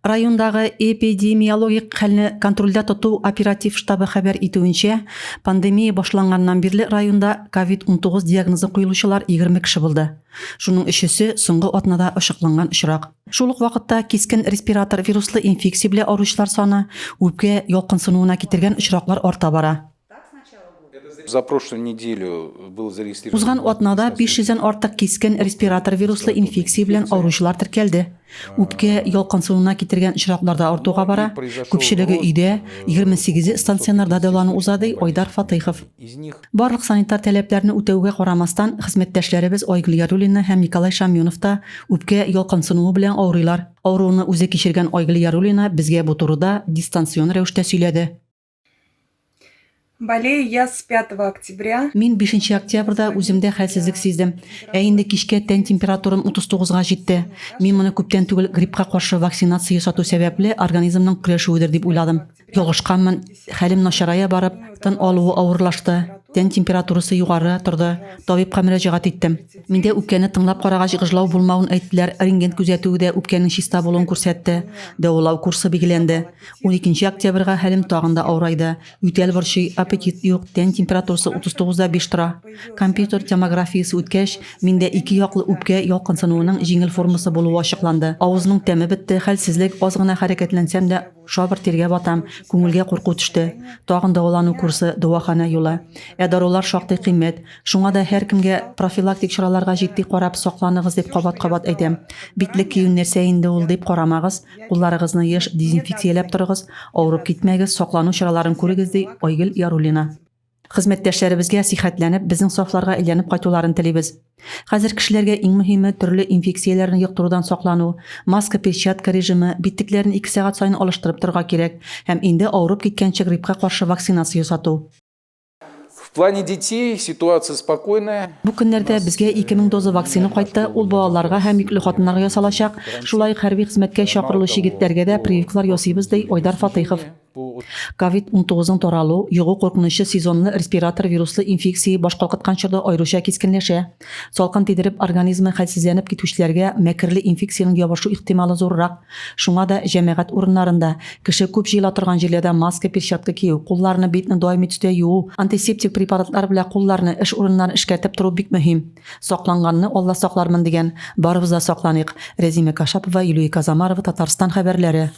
Райондагы эпидемиологик хәлне контрольдә тоту оператив штабы хәбәр итүенчә, пандемия башланганнан бирле районда ковид-19 диагнозы куелучылар 20 кеше булды. Шуның өчесе, соңгы атнада ачыкланган очрак. Шул ук вакытта кискен респиратор вируслы инфекция белән авыручылар саны, үпкә ялкынсынуына китергән очраклар арта бара. За прошлую неделю был зарегистрирован. Узган атнада 500 дән артык кискен респиратор вируслы инфекция белән авыручылар теркәлде. Үпкә ялкынсынуына китергән очраклар да артуга бара. Күпчелеге өйдә, 28-е стационарда дәвалану уза, ди Айдар Фатыйхов. Барлык санитар таләпләрне үтәүгә карамастан, хезмәттәшләребез Айгөл Яруллина һәм Николай Шамьонов та үпкә ялкынсынуы белән авырыйлар. Авыруны үзе кичергән Айгөл Яруллина безгә бу турыда дистанцион рәвештә сөйләде. Болею я с 5 октября. Мин бишенче октябрьдә үземдә хәлсезлек сиздем. Ә инде кичкә тән температурам 39 га җитте. Мин моны күптән түгел гриппка каршы вакцинация ясату сәбәпле организмның көрәшүедер дип уйладым. Ялгышканмын, хәлем начарая барып, тын алуы авырлашты, тән температурасы югары торды, табибка мөрәҗәгать иттем. Миндә үпкәне тыңлап карагач гыжлау булмавын әйттеләр, рентген күзәтүе дә үпкәнең чиста булуын күрсәтте. Дәвалау курсы билгеләнде. Уникенче октябрьгә хәлем тагын да авырайды. Ютәл борчый, аппетит юк, тән температурасы 39 да 5 тора. Компьютер томографиясе үткәч, миндә ике яклы үпкә ялкынсынуының җиңел формасы булуы ачыкланды. Авызның тәме бетте, хәлсезлек, аз гына хәрәкәтләнсәм дә, шабыр тиргә батам, күңелгә курку төште. Тагын дәвалану курсы, дәваханә юлы. Ә дарулар шактый кыйммәт. Шуңа да һәркемгә профилактик чараларга җитди карап, сакланыгыз дип кабат-кабат әйтәм. Битлек кию нәрсә инде ул дип карамагыз, Кулларыгызны еш дезинфекцияләп торыгыз, авырып китмәгез, саклану чараларын күрегез, ди Айгөл Яруллина. Хезмәттәшләребезгә сихәтләнеп, безнең сафларга әйләнеп кайтуларын телибез. Хәзер кешеләргә иң мөһиме, төрле инфекцияләрне йоктырудан саклану, маска-перчатка режимы, битлекләрне ике сәгать саен алыштырып торырга кирәк һәм инде авырып киткәнче гриппка каршы вакцинация ясату. В плане детей ситуация спокойная. Бу көннәрдә безгә 2000 доза вакцина кайтты, ул балаларга һәм йөкле хатыннарга ясалачак. Шулай ук хәрби хезмәткә чакырылучы егетләргә дә прививкалар ясыйбыз, ди Айдар Фатыйхов. Ковид-19 ның таралу, йогу куркынычы сезонлы респиратор вируслы инфекция баш калкыткан чорда аеруча кискенләшә. Салкын тидереп организмы хәлсезләнеп китүчеләргә мәкерле инфекциянең ябышу ихтималы зуррак. Шуңа да җәмәгать урыннарында, кеше күп җыела торган җирләрдә маска, перчатка кию, кулларны, битне даими төстә юу, антисептик препаратлар белән кулларны, эш урыннарын эшкәртеп тору бик мөһим. Сакланганны Алла саклармын дигән. Барыбыз да сакланыйк. Рәзимә Кашапова, Юлия Казамарова, Татарстан хәбәрләре.